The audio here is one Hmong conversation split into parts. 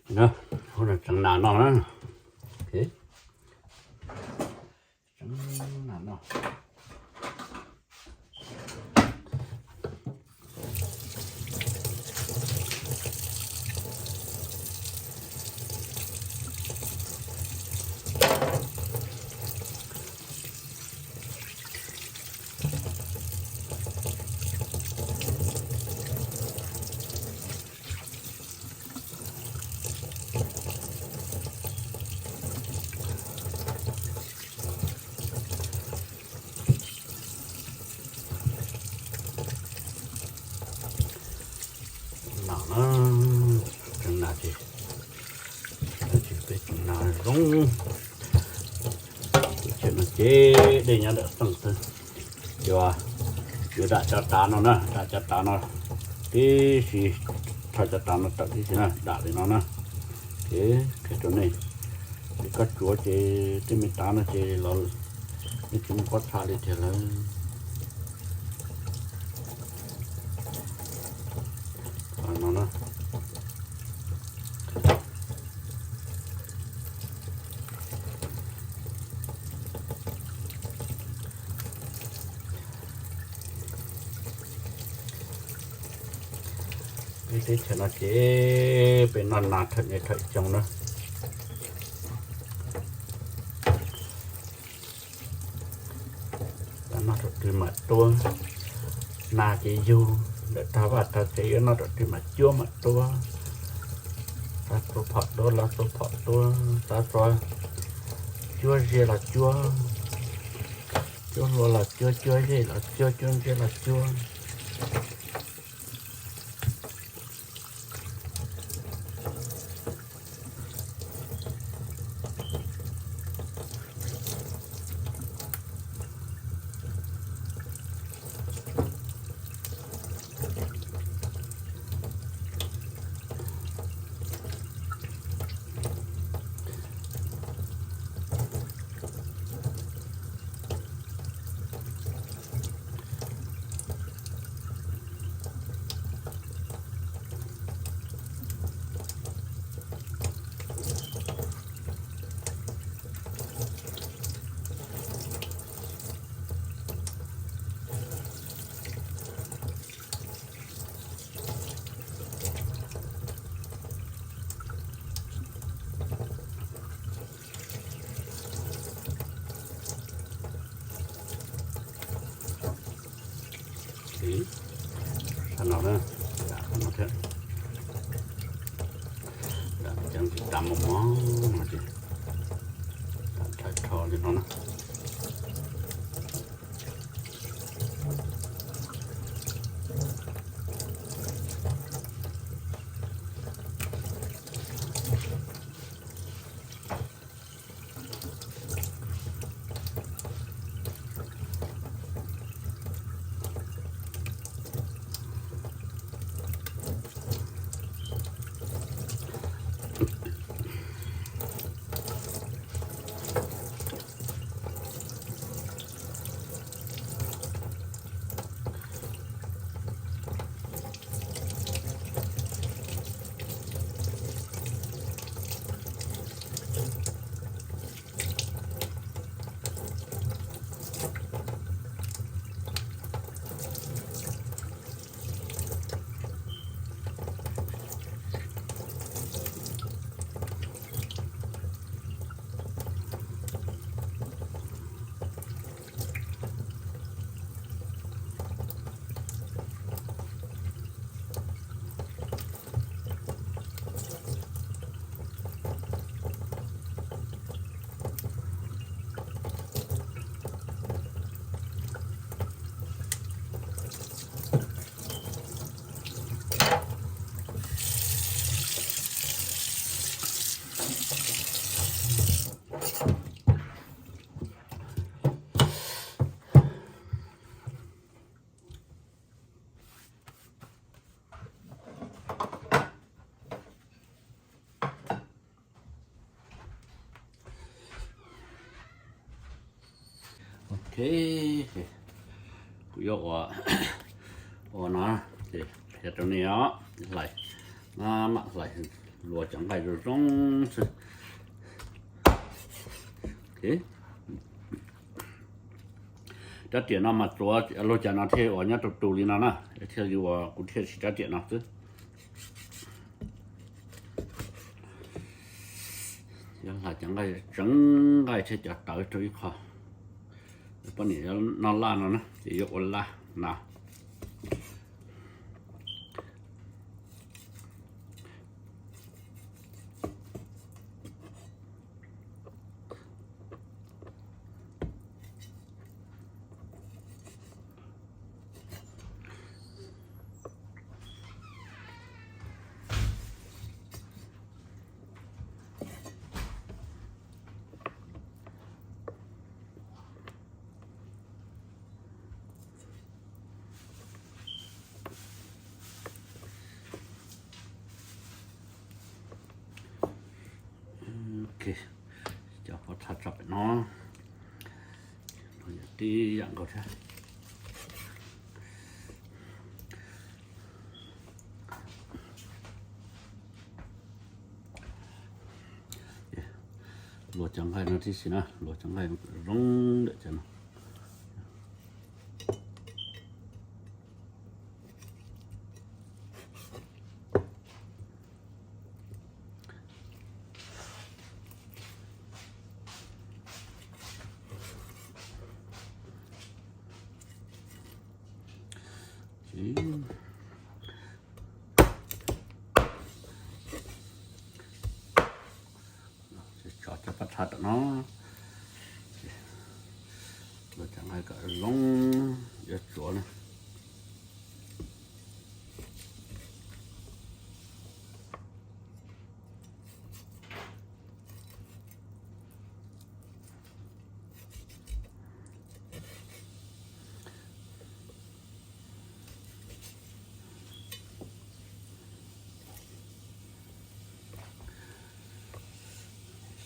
Tseev nas no na. Tseev nas no. Nas na, tseev nas ces, tseev nas zoo. Ces no ces dej nyob ntawm xeej xwb. Ces yuav dam cov tav no na, dam cov tav no tib si, rho cov tav no tawm tib si na, dam li no na. Ces qhia rau nej, ces koj tsuav ces tej me tav no ces los nej tsis muaj pob txha li tiag lawm. No na. Peb teb chaws no ces peb noj nas thawm niaj thawm xyoo na. Xav noj thaum twg mam tuaj, nas ces yug ntawm tag vaj tag tsev, yuav noj thaum twg mam cuab mam tuaj. Xav txua phom tuaj los txua phom tuaj, xav txua cuab ze los cuab, cuab hlua los cuab, cuab ze los cuab, cuab ntse los cuab. Qhov no na, qhov no thiab, cov tsis tas mos mos no ces thaij rho li no na. Ok, kuv yuav ua, ua no, qhia rau nej os, hlais, mam hlais, Luas cov nqaij zoo zoo xwb. Rab riam no mas tsuav luag cas no thiaj uas nyob rau tus li no na, thiaj li uas kuv thiaj siv rab riam no xwb. Yuav hla cov nqaij tseev nqaij thiab cov tawv rau ib qho. Poj niam yuav noj laj no na ces yuav ua laj na. Ok, cov pob txha tso pem no, tib yam nkaus thiab. Luas cov nqaij no tib si na, luas cov nqaij zoo ntawm cov no. Tso cov pob txha tom no, los cov nqaij kom zoo, yuav tsuav na.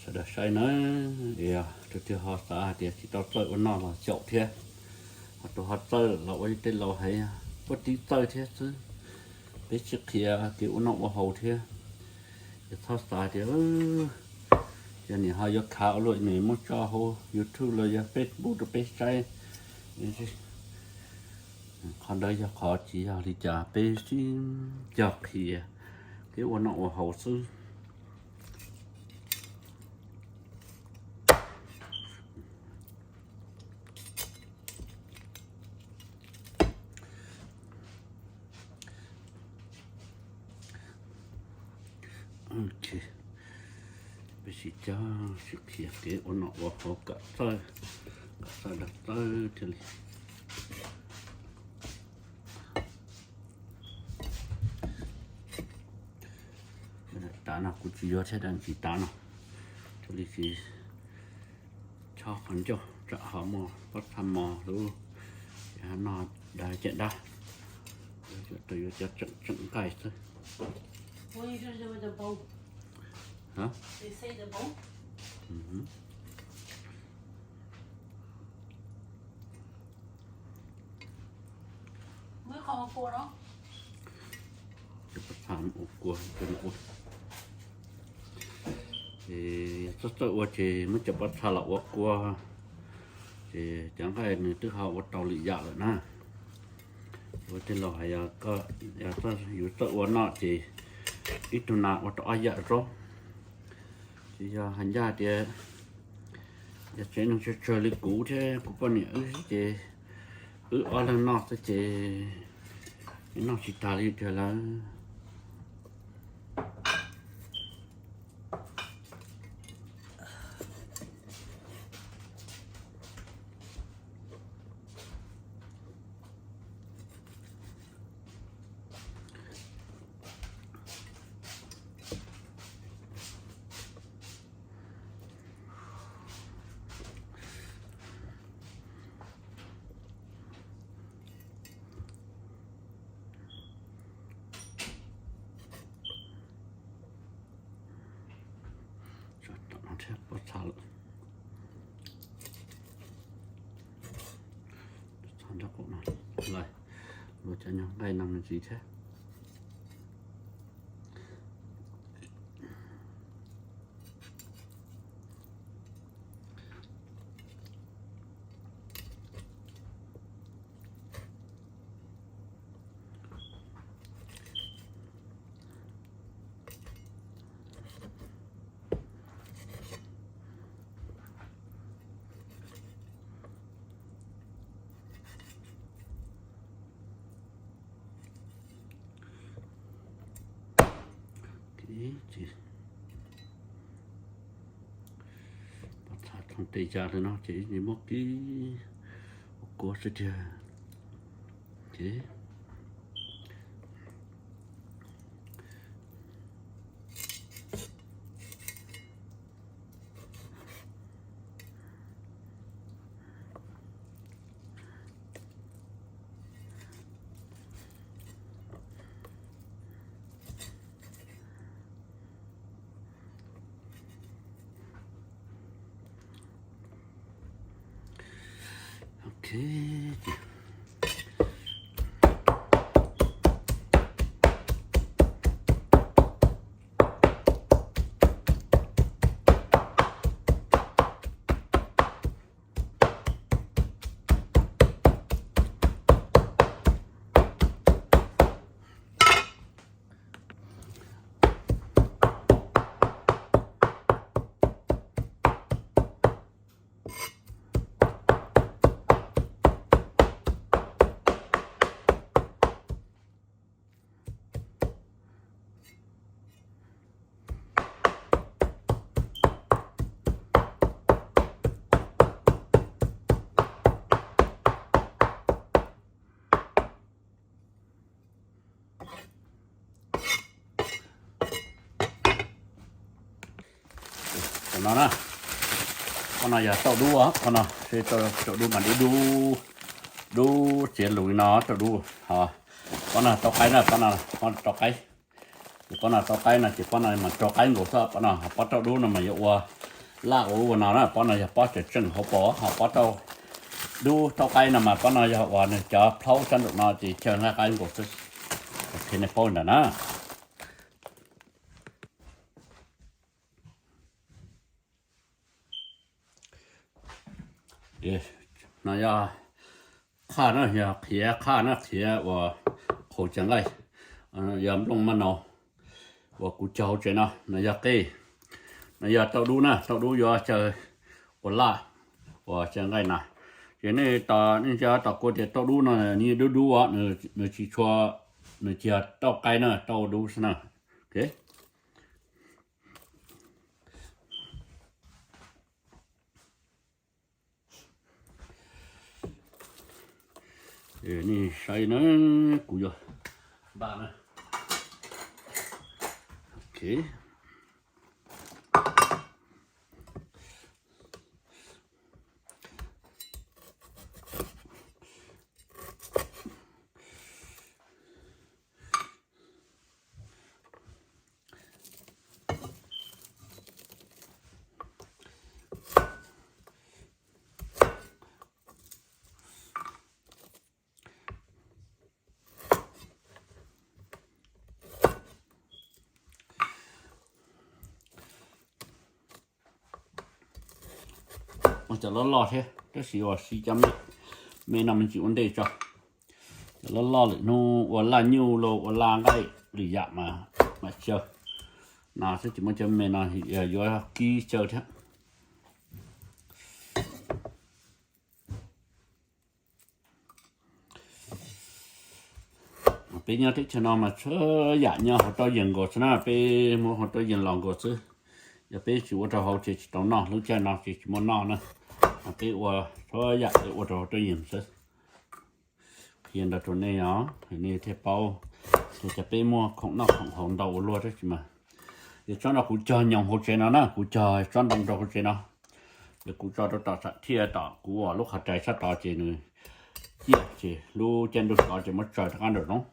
Sawv daws saib na, tus twg ho xav hais tias tsis tau txawj ua noj los xyaum thiab, ho tus ho txawj los ua tej laus hais puab tib txawj thiab xwb. Peb tsis qhia kev ua noj ua haus thiab. Ces txhob xav tias yog nim ho yuav khav ua luaj nws muab tso hauv YouTube los yog Facebook rau peb saib. Qhov ntawd yog qhov tsis yog li cas, peb sib cog qhia kev ua noj ua haus xwb. Ok, peb sib cog sib qhia kev ua noj ua haus kom txawj, kom txawj dag txawj thiaj li. Tav no kuv tsis yuav thiab, dab tsis tav no thiaj li tsis chob qhov ncauj, tsam ho muaj pob txha mos lub, ces ho noj dab cem dab. Yuav cov tseem tseem nqaij xwb. Cov pob txha ua kua, ces yog txawj txawj ua ces muab cov pob txha los ua kua, ces cov nqaij nws twb ho ua tau lwm yam lawm na. Ua tej laus hais yog yus txawj ua noj ces ib tug nas ua tau ob yam zaub. Ces yog hais ncaj tias yog tsev neeg tsawg tsawg li kuv thiab kuv poj niam wb xwb ces wb ob leeg noj xwb ces noj tsis tag li tiag lawm. Tom no thiab pob txha lawm. Txha nraub qaum no lawm, luag cov nyuag nqaij no me ntsis thiab. Ces pov txha thooj tej ya li no ces ib ntsis muab kib ua kua xwb tiag. Ces Ok. Qhov no na, qhov no yog tauj dub, qhov no tauj dub mas dub dub, dub txiav lus li no tauj dub. Pob no tauj qaib na, pob no pob tauj qaib. Ces pob no tauj qaib no ces pob no mas tso qaib nkaus xwb, pob no pob tauj dub no mas yuav ua laj ua ub ua no na, pob no yog pob cawm tseem hauv paus, ho pob tauj dub tauj qaib no mas pob no yog uas nws cov plhaub sab nraum no ces chaw nqaij qaib nkaus xwb. Ok, nej paub ntawd na. No yog qhaj na, yog qhiav qhaj na, qhiav uas qhuav cov nqaij, yog nplooj maj no uas kuv cog hauv tsev no. No yog qej, no yog tauj dub na, tauj dub yuav chaw ua laj uas chaw nqaij na. Ces nej tos, nej nco tos kuv tias tauj dub no nws dub dub, nws tsis tshua, nws tsis yog tauj qaib na, tauj dub xwb na. Ok. Nej saib na, kuv yuav npaj na. Ok. Ua cov loj loj thiab, tab sis uas siv cov me no me ntsis ua ntej tso. Cov loj loj lwm hnub ua laj nyuj los ua laj nqaij lwm yam mas, mas xyaw. No xwb tsis muaj cov me no yuav kib xyaw thiab. Peb nyob teb chaws no mas txhua yam nyob hauv roj yees nkaus xwb na, peb muab hauv roj yees los nkaus xwb. Yog peb tsis ua rau hauv ces tsis tau noj, lub caij no ces tsis muaj noj na. Peb ua txhua yam peb ua rau hauv roj yees xwb. Qhia ntawd rau nej os, nej thiaj paub. Ces cov peb muaj khoom noj khoom haus ntau ua luaj tab sis mas, yog tsob no kuv cog nyoos hauv tsev no na, kuv cog tsob ntoo rau hauv tsev no. Yog kuv tso rau tom sam thiaj tom kuv ua lub qhov rais sab tod ces nws ciaj ces lub caij ntuj tod ces muab tsaws rov qab nraum zoov.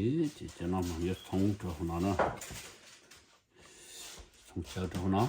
Ces cov no mas yuav txhoov rau hauv no na, txhoov xyaw rau hauv no.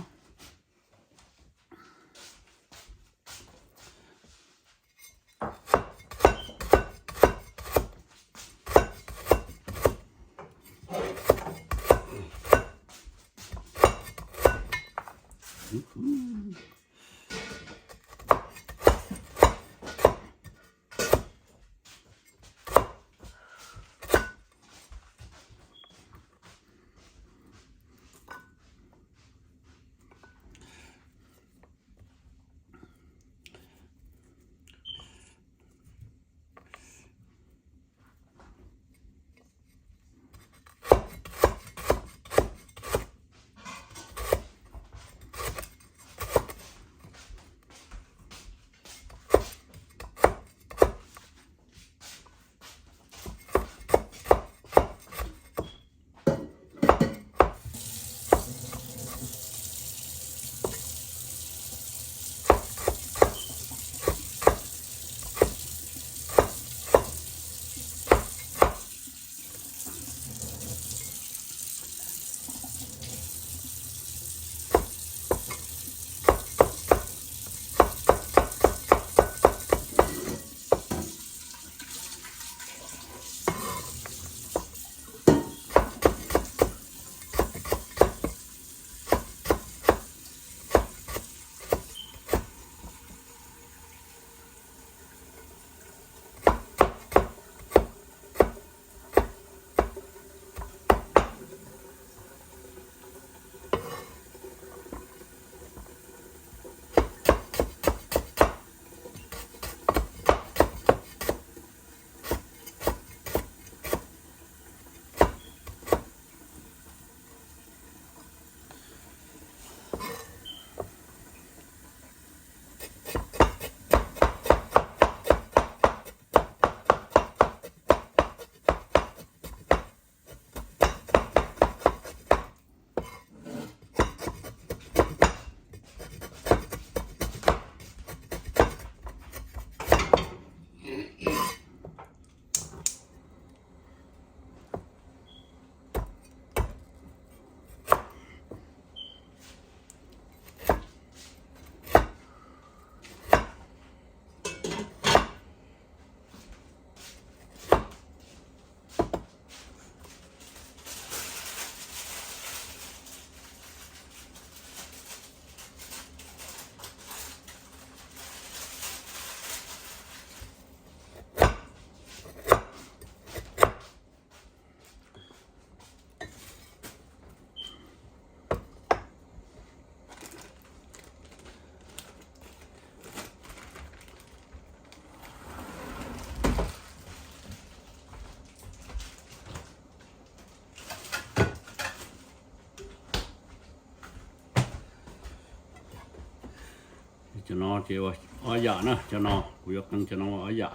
Cov no ces ua ob yam na, cov no kuv yuav qee cov no ua ob yam.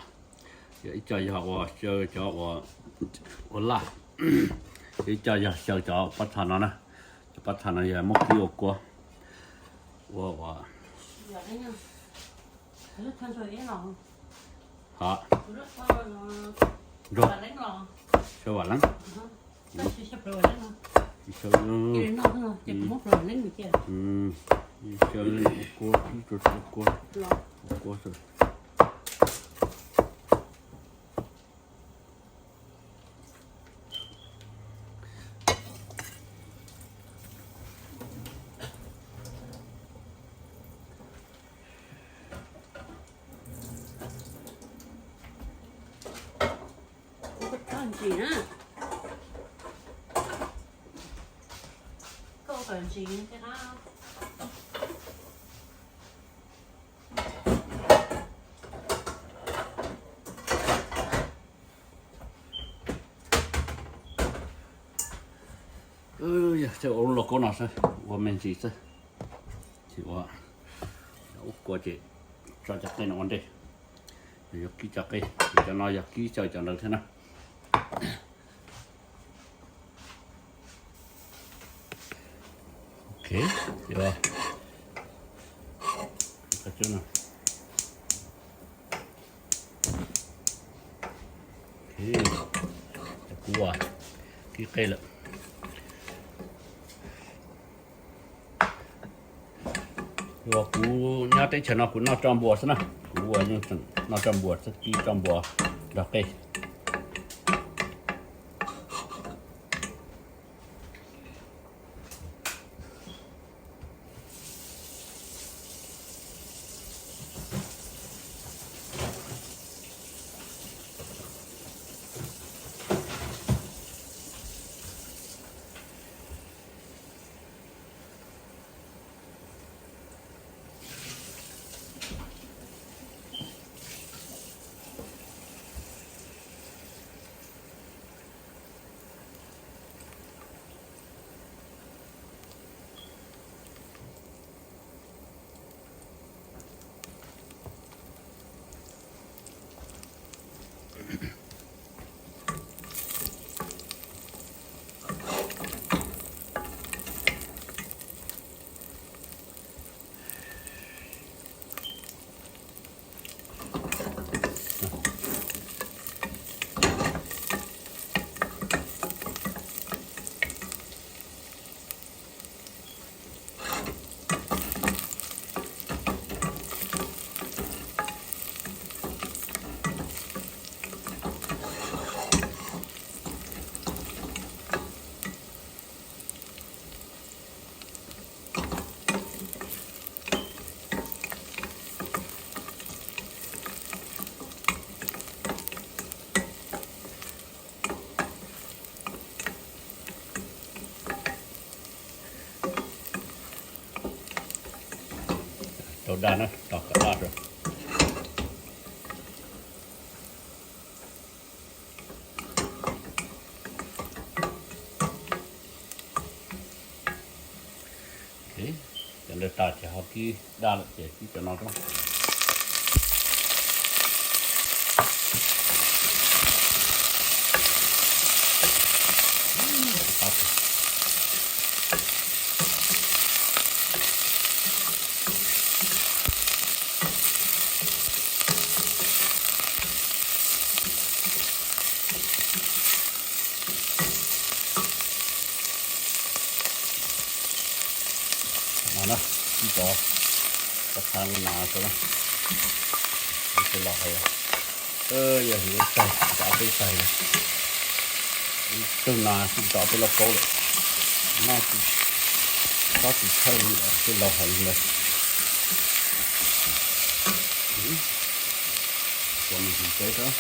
Yog ib co yog ua xyaw cov ua laj, ib co yog xyaw cov pab tha no na. Cov pab tha no yog muab kib ua kua, ua ua Hov, nrog xyaw vam leeb. Xyaw kua, kib rau kua, kua. Ntsis na, koj ua kom ntsis thiab na. Yog ua lub lauj kaub no xwb, ua me ntsis xwb. Ces ua, ua kua ces tso cov qe no ua ntej. Yog yuav kib cov qe, cov no yog kib xyaw cov ntawd thiab na. Ok, cov kua, cov kua. Ib qe lawm. Ua kuv nyob teb chaws no kuv noj tso npua xwb na. Kuv ua yeej tseem noj tso npua xwb, tib tso npua nrog qe. Tau daj na, tau kom daj rau. Cov ntawd tas ces ho kib daj lawm ces kib cov no rau. No na, ib cov, cov qha no na, cov no, cov los hais, yog hais ib tag, cov peb tag, ib tug no xwb cov peb lauj kaub lawm, no tsis txhob tsis txhawj li lawm, peb lauj hais li ntawd. Cov me ntsis teb rau.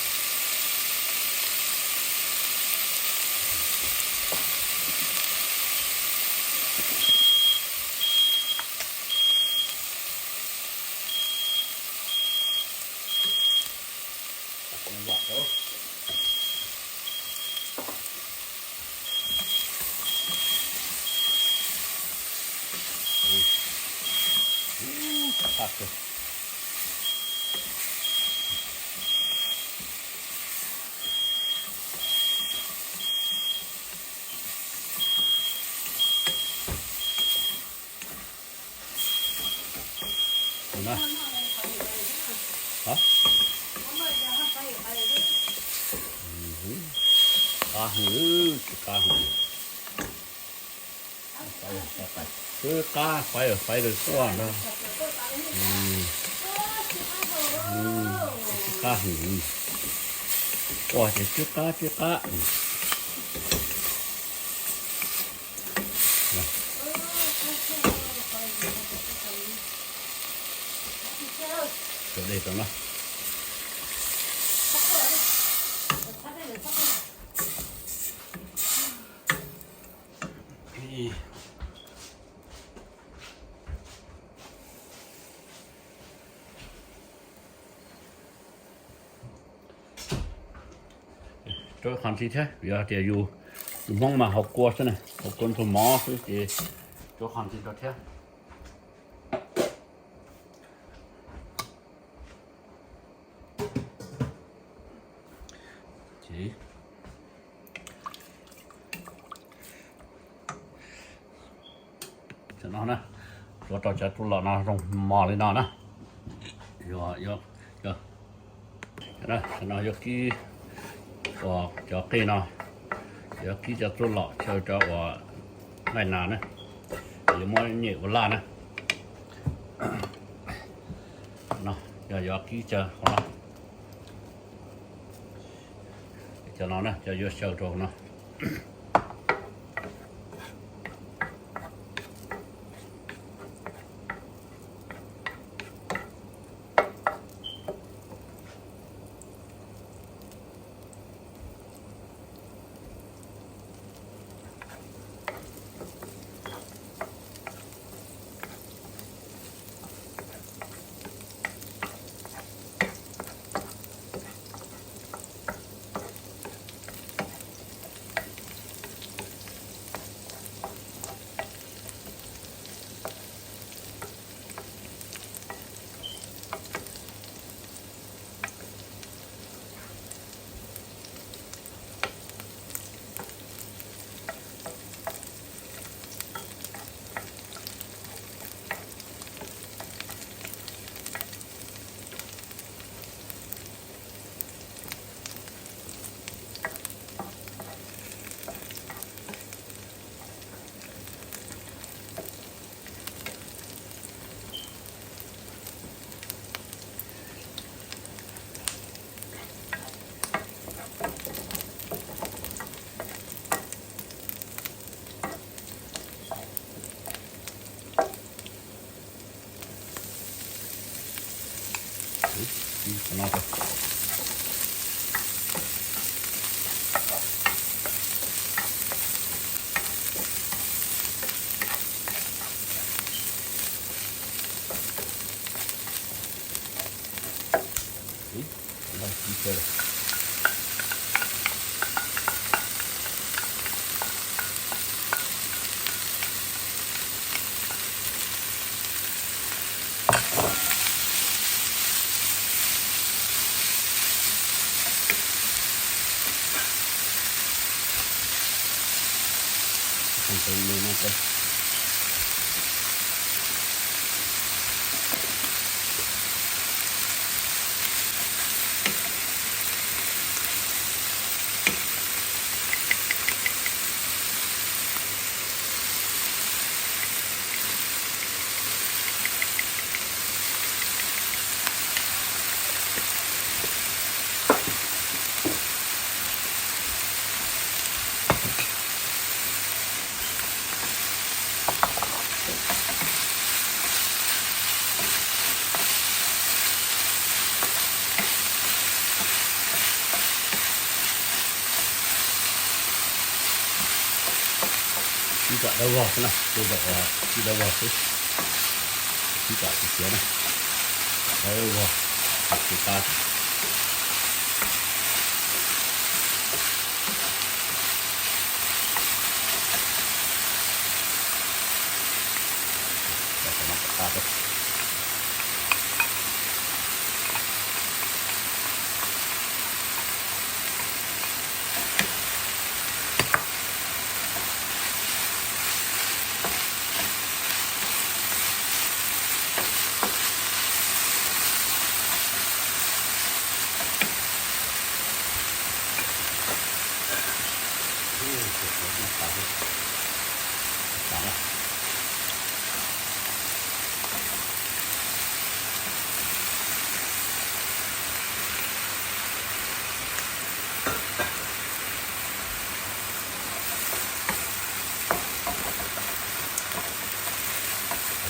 Qab heev, tsis qab heev. Twb qab, fais, fais rau tuaj ntag. Twb qab heev. Ua ces twb qab, twb qab. Cov dej rau na. Rau qhov ntxiv thiab, yog tias yus, yus Hmoob mas haus kua xwb na, haus kua ntxuag mov xwb ces rau qhov ntxiv rau thiab. Ces no na, ua rau cov tub los no zoo mos li no na. Yog, yog, yog, no yog kib cov qe no, Yuav kib cov txuj lom xyaw rau uas nqaij nas na, yuav muab nyem ua laj na. No, yog yuav kib cov hauv no, cov no na, cov yuav xyaw rau hauv no. Sib kom dawb vog xwb na, tus zaum sib dawb vog xwb. Sib kom tiag tiag na, dawb vog, tsis qab.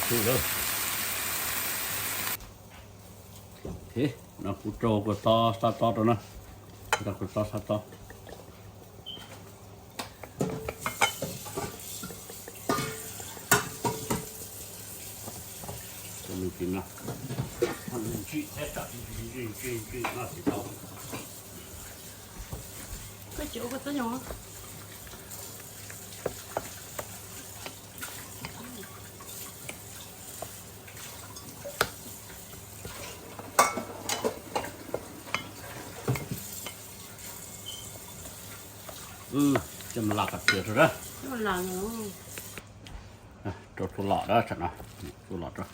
Tub lawm. No kuv rau kua txob sab tob rau na, rau kua txob sab tob. Koj tsis ua kua txob nyom. Coj mus lam kom tiav rau na. Rau txuj lom na, tsam no txuj lom rau.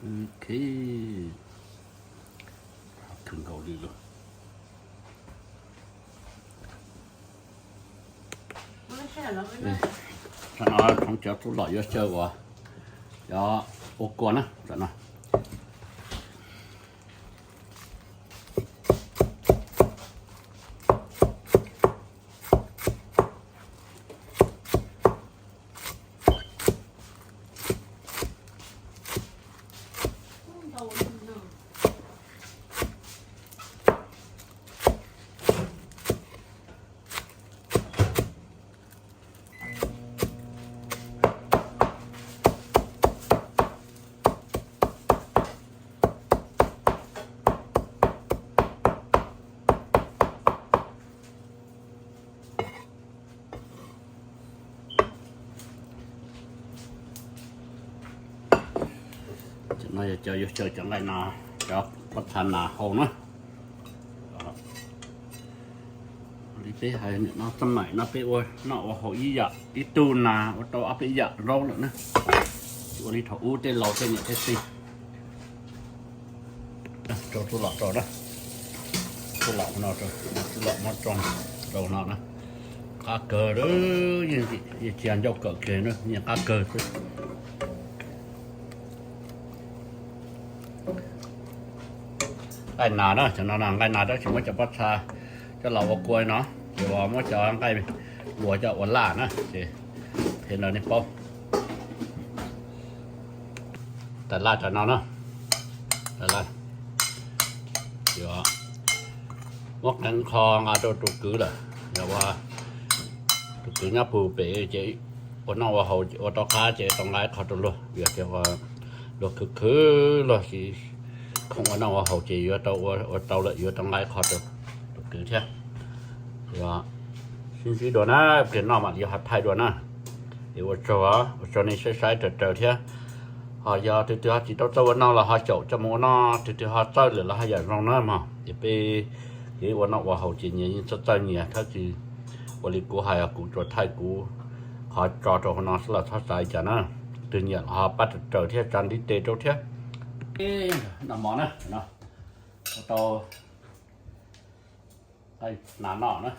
Ok, khwv nkaus li lawm. Tam no tsoom cov tub los yuav xyaw uas cov ua kua na tam no. Tam no yog cov yuav xyaw cov nqaij nas, cov pob txha nas hau na. Li peb hais nim no xab maim no peb ua noj ua haus ib yam, ib tug nas ua tau ob peb yam zaub lawm na. Tsis ua li thaum ub tej laus tej niam tej txiv. Rau tub los rau na, tub los no, tub los muab rau, rau no na. Qab kawg, yeej tsis ncauj kawm kiag na, yeej qab kawg xwb. Nqaij nas na, cov no nqaij nas tab sis muab cov pob txha coj los ua kua no, ces uas muab cov nqaij luas coj ua laj na, ces phem ntawd nej paub. Tas laj cov no na, tas laj, ces muab qeev qho nqa rau tus kwv lawm, yog ua tus kwv nyob puag pem ces ua noj ua haus ua tau qab ces tau nqa ib qho rau luag, vim tias luag khwv khwv luag tsis khoom ua noj ua haus ces yuav tau ua, ua tau lawm yuav tau nqa ib qho rau tus kwv thiab. Sib ntsib dua na, pliag noj mam li ho thaij dua na. Es ua tsaug, ua tsaug nej saib saib raws raws thiab. Ho yog tus twg ho tsis tau txawj ua noj los ho xyaum coj mus ua noj, tus twg ho txawj lawm los ho yam zoo na mog. Ces peb kev ua noj ua haus ces nyias yeej txawj txawj nyias, tab sis ua li kuv hais kuv tsuas thaij kuv qhov tso rau hauv no xwb los txhob xav li cas na. Tus twg nyiam los ho pab raws raws thiab tsa ntiv tes rau thiab. Noj mov na, ua tau nqaij nas noj na.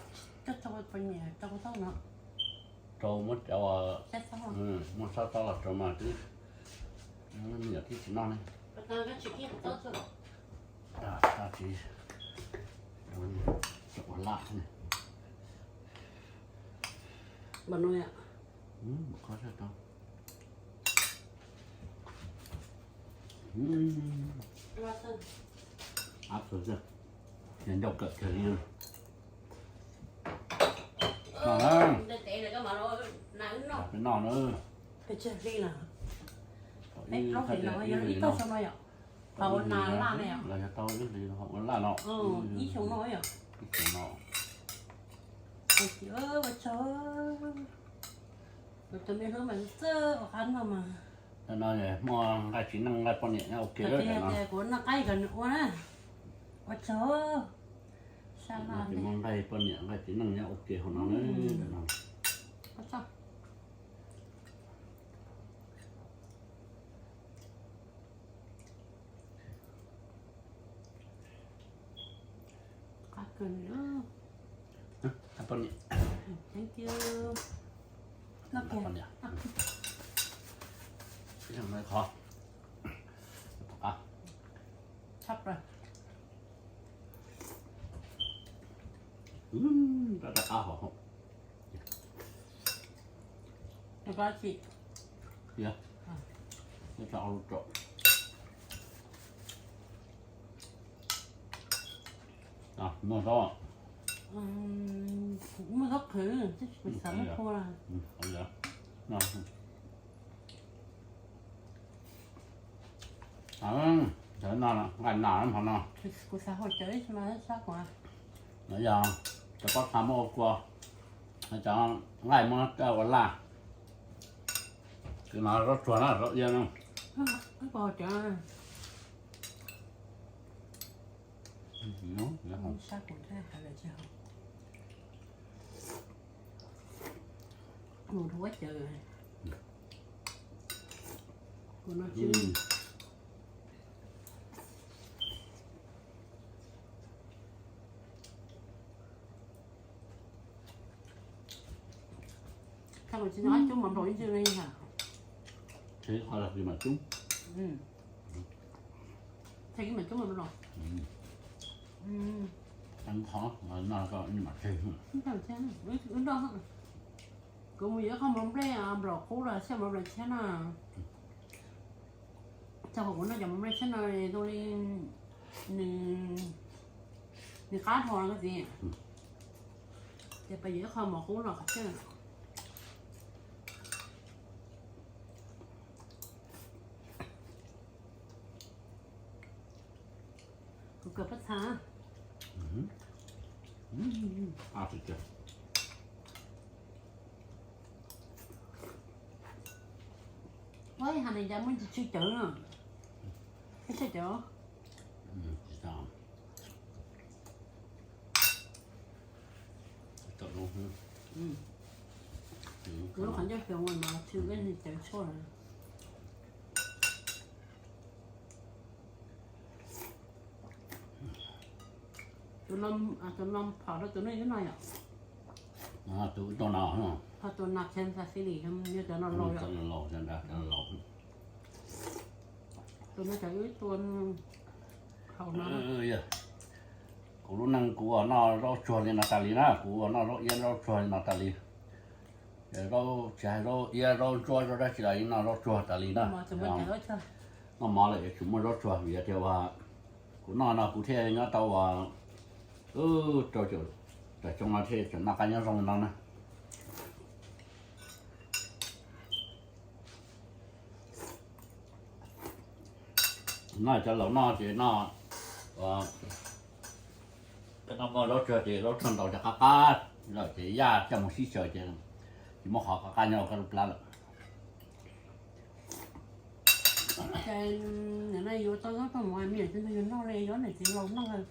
Rau muab, muab sab tob los rau mas twb me nyuam twb tsis noj ne. Tsis, ua laj thiab ne. Ncauj kawm kiag li. No na, peb noj na. Ib tug no los yog tau ib hlis no, ib xyoos no. Ua tsaug, tus me hlub mas txawj ua qab noj mas. Tam no muaj nqaij txiv neej nqaij poj niam nyob ua ke lawm. Kuv noj qaib kom nws ua na. Ua tsaug. Muaj nqaij poj niam nqaij txiv neej nyob ua ke hauv no na. Qab kawg li. Thank you. Noj kiag. Qhov. Qab. Tshaj plaws. Rov rov qab hov. Rov qab tsis. Yog. Rov qab lub tso. Muaj zaub qhwv, muaj zaub qhwv, tab sis kuv xav muab phua. Nqaij nas hov no. Kuv xav hau cawv ib mas sab kuv. No yog cov pob txha muab ua kua, cov nqaij muab coj ua laj. Kwv no zaub tsuag na, zaub iab na. Sab kuv thiaj hais lawm tsis hau. Mus rau ua cawv. Kuv no tsis Tsis nco qab cub mas nplaum ib ntsis li hais. Tsis qhov los tsis mam cub. Tsis mam cub mas nplaum. Qhov no mam tseg. Kuv mus yuav qhov mov nplej nplaum qub los xyaj mov nplaum tshiab na. Txog qhov kuv noj cov mov nplej tshiab no zoo li nws, nws qab dhau no koj txiv. Ces pais yuav ib qho mov qub los qhov tshiab. Kuv kawm paj txha. Ua, has li cas muaj ntsis tsw cawv no. Tsw cawv. Kuv lub qhov ncauj xyov ua no tsw cawv tshuaj. Tus no phom rau tus no yog no yom? Tus no, ho tus no Kansas City, yog cov no laus yom? Laus, cov no laus. Tus no cov wb tua haus no. Kuv lub neej kuv ua noj zaub tsuag li no tas li na, kuv ua noj zaub iab zaub tsuag li no tas li. Zaub tsis hais zaub iab zaub ntsuab zaub dab tsi los noj zaub tsuag tas li na. Noj mov lawm yuav tsum muaj zaub tsuag vim tias ua kuv noj no kuv thiaj nyob tau ua rau caum, caum xyoo no thiaj tseem noj qab nyob zoo li no na. Noj cov laus noj ces noj, noj muaj zaub tsuag ces zaub tsuag ntaus cov qab qab lawm ces yaj coj mus sib xyaw ces tsis muaj qhov qab qab nyob rau koj lub plab lawm. Ces nim no yuav tau zaub tau mov me nyuam tsis ntog yus noj li, yuav niam txiv laus noj xwb.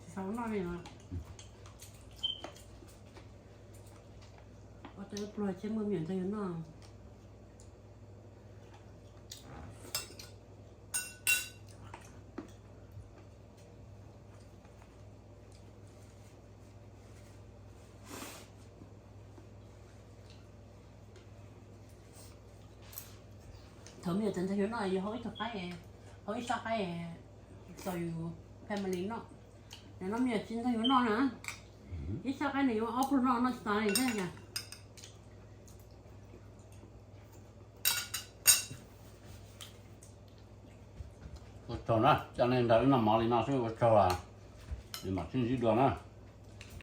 Tsis tau noj li os. Ua tau ib pluag thiab muaj me nyuam ntog yus noj. Thaum me nyuam tseem ntog yus noj yus hau ib tug qaib, hau ib sab qaib txaus yus family noj. Nim no me nyuam tsis ntog yus noj na, ib sab qaib nws yuav ob pluag noj noj tsis tas li thiab. Ua tsaug na, coj nej nrog wb noj mov li no xwb ua tsaug, mam sib ntsib dua na.